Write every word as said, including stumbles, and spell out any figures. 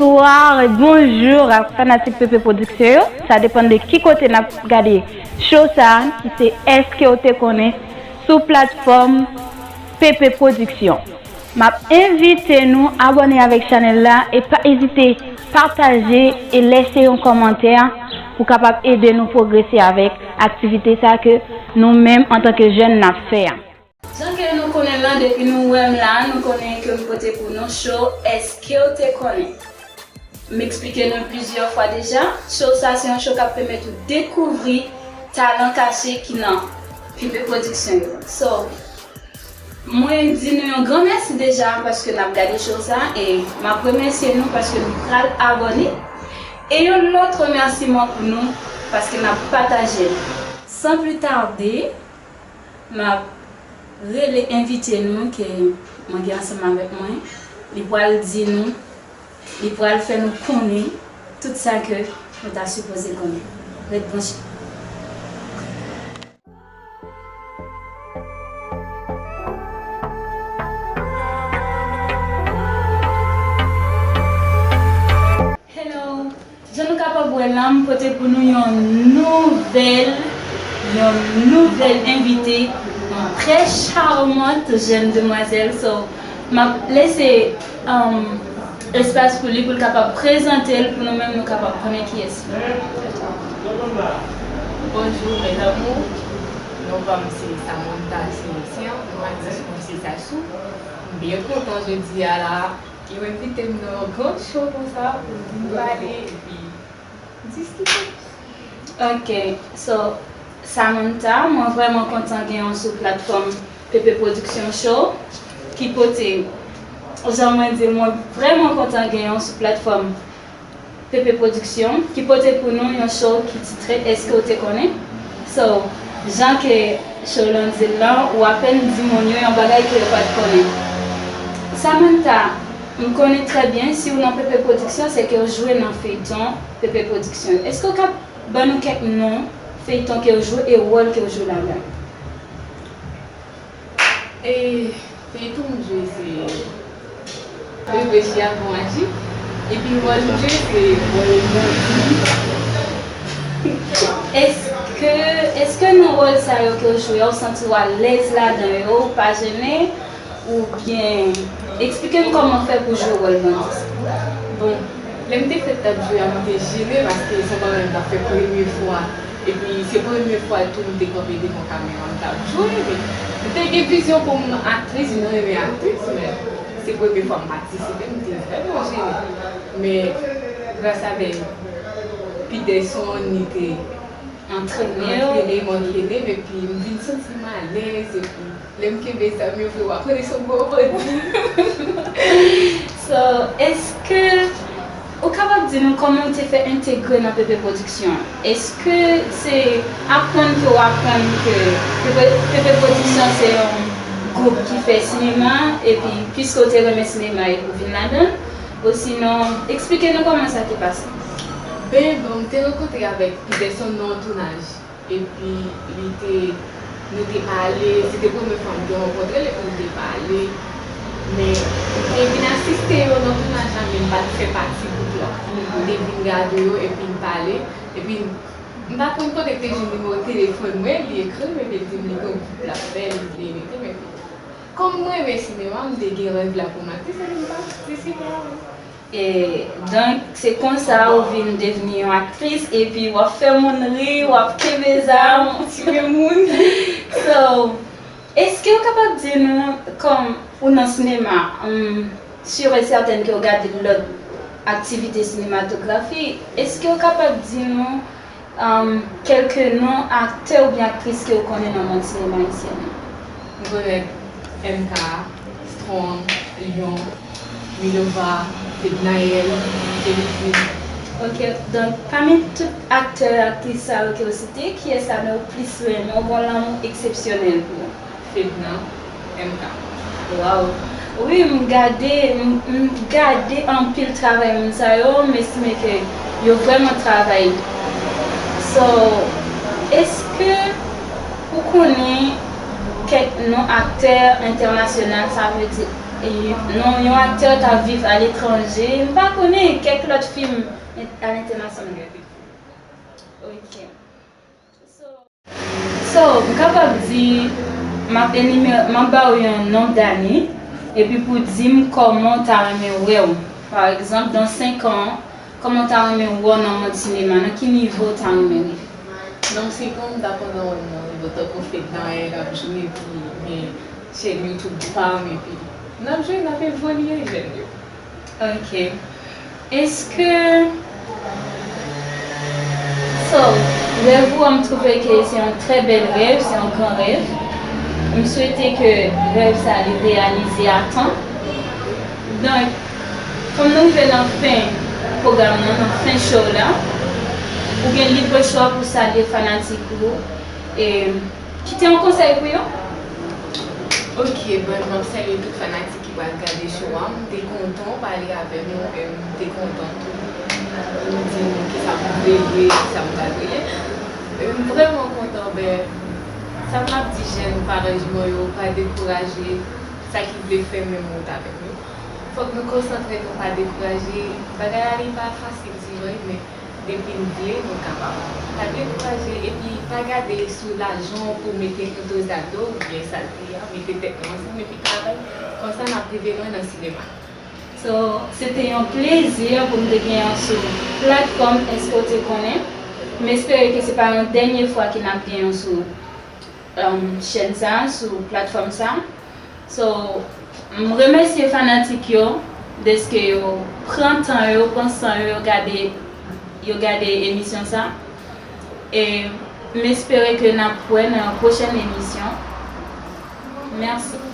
Bonswa, bonjou ak fanatik P P Pwodiksyon yo. Sa depann de ki kote n ap gade show sa a, ki se Èske w te konnen sou platfòm P P Pwodiksyon. M ap envite nou abòne avèk chanèl la e pa ezite pataje e lèse yon kòmantè pou kapab ede nou pwogrese avèk aktivite sa ke nou menm antanke jèn n ap fè a. Jan ke nou konnen l lan, depi nou wè m la, nou konnen ke m pote pou nou show Èske w te konnen? M eksplike nou plizyè fwa deja, show sa se yon show k ap pèmèt ou dekouvri talan kache ki nan P P Pwodiksyon yo. So, mwen di nou yon gran mèsi deja paske n ap gade show sa e m ap remèsye nou paske nou pral abòne. E yon lòt remèsiman pou nou paske n ap pataje l. San pli tade, m ap rele envite nou ke mwen gen ansanm avèk mwen. Li pral di nou, li pral fè nou konnen tout sa ke nou ta sipoze konnen. Ret branche. Hello! Jan nou kapab wè la, m pote pou nou yon nouvèl, yon nouvèl envite, yon trè charmante jeune demoiselle. So, m ap lese, um, espas pou li, pou l kapab prezante l, pou nou menm nou kapab konnen kiyès li. Bonjou, mes amours. Non pa m se Samantha Sébastien, nou pa di m se Sasou. M byen kontan jodi a la. Yo envite m nan yon gran show konsa pou m vin pale epi diskite. Ok, so, Samantha, mwen vrèman kontan gen w sou platfòm P P Production Show ki pote, jan mwen di, mwen vrèman kontan gen w sou platfòm P P Production ki pote pou nou yon show ki titre Èske w te konnen? So, jan ke show lan di l lan, ou apèn di moun yo yon bagay ke yo pa t konnen. Samantha, m konnen trè byen, si w nan P P Production, se ke w jwe nan feyton P P Production. Èske w ka ban nou kèk non feyton ke w jwe e wòl ke w jwe ladan? E feyton m jwe se Bebe Chia Bon Aji. Epi wòl m jwe se wòl bandi. Èske, èske nan wòl sa yo ke w jwe a, w santi w alèz ladan yo, w pa jennen? Oubyen, eksplike m kòman w fè pou jwe wòl bandi sa. Bon, lè m te fèk t ap jwe a, m te jennen paske se yon bagay m t ap fè premye fwa. Epi se premye fwa tou m te kanpe devan kamera m t ap jwe. Men m te gen vizyon pou m aktris, m renmen aktris, men se premye fwa m patisipe, m te vrèman jennen. Men gras avèk Peterson, li te antrene m, antrene m, epi m vin santi m alèz, epi lè m kenbe zam yo vre, w ap rele se yon gwo bandi. So, èske ou kapab di nou kòman w te fè entegre nan P P Production? Èske se aprann ke w aprann ke P P, P P Production se yon gwoup ki fè sinema, epi piske w te renmen sinema epi w vin ladan l? Osinon, eksplike nou kòman sa te pase. Ben, bon, m te rankontre avèk Peterson nan yon tounaj. Epi li te, nou te pale, se te premye fwa m te rankontre l, epi nou te pale. Men, m te vin asiste yo nan tounaj la, men m pa t fè pati gwoup la. M te vin gade yo, epi n pale. Epi, m pa konn kote m te jwenn nimewo telefòn mwen, li ekri m, epi l di m li gen yon gwoup l ap fè, li vle envite m, epi kòm m renmen sinema, m te gen rèv la pou m aktris, epi m patisipe avè l. E, donk, se konsa ou vin devni yon aktris, epi w ap fè moun ri, w ap kenbe zam, w ap tiye moun. So, èske w kapab di nou, kòm ou nan sinema, m si e sètèn ke w gade lòt aktivite sinematografi, èske w kapab di nou, um, kèlke non aktè oubyen aktris ke w konnen nan mond sinema ayisyen an? M konnen M K, Strong, Lion, Milova, Fednaelle, Jellyfin. Ok, donk, pami tout aktè, aktris sa yo ke w site, kiyès ladan w plis renmen, w gen yon lanmou eksepsyonèl pou? Fedna, M K. Waw. Wi, m gade, m, m gade anpil travay moun sa yo, m estime ke yo vrèman travay. So, èske ou konnen kèk non aktè entènasyonal, sa vle di E non yon aktè k ap viv aletranje, m pa konnen, kèk lòt fim alentènasyonal. Ok. So, so, m kapab di, m ap enimere, m ap ba w yon nonb dane, epi pou di m kòman w ta renmen wè w. Pa egzanp, dans senk an, kòman w ta renmen wè w nan mond sinema, nan ki nivo w ta renmen rive? Nan senk an, m ta kontan wè m nan nivo tankou Fednaelle ap jwe, epi gen chèn YouTube pa m, epi n ap jwe, n ap evolye, jèn yo. Ok. Èske, so, rèv ou an, m twouve ke se yon trè bèl rèv, se yon gran rèv. M swete ke rèv sa li reyalize a tan. Donk, kòm nou rive nan fen pwogram nan, nan fen show la, ou gen libre choix pou salye fanatik ou e kite yon konsèy pou yo. Ok, bon, m ap salye tout fanatik ki pral gade show a. M te kontan pale avè nou, e m te kontan tou pou m di nou kisa m vle ye, kisa m pral ye. E m vrèman kontan, ben, sa m ap di jèn paran juman yo, pa dekouraje, sa ki vle fè menm wout avèk nou. Fòk nou konsantre nou, pa dekouraje. Bagay la li pa fasil, se vre, men depi n vle, nou kapab. Pa dekouraje, epi pa gade sou lajan w pou mete Entouzado oubyen Salté a, mete tèt nou ansanm epi travay. Konsa n ap rive lwen nan sinema. So, se te yon plezi pou m te genyen w sou platfòm Èske w te konnen? M espere ke se pa yon dènye fwa ke n ap genyen w sou, um, chèn sa, sou platfòm sa. So, m remèsye fanatik yo dèske yo pran tan yo, pran san yo, yo gade, yo gade emisyon sa. E m espere ke n ap wè nan yon pwochèn emisyon. Mèsi.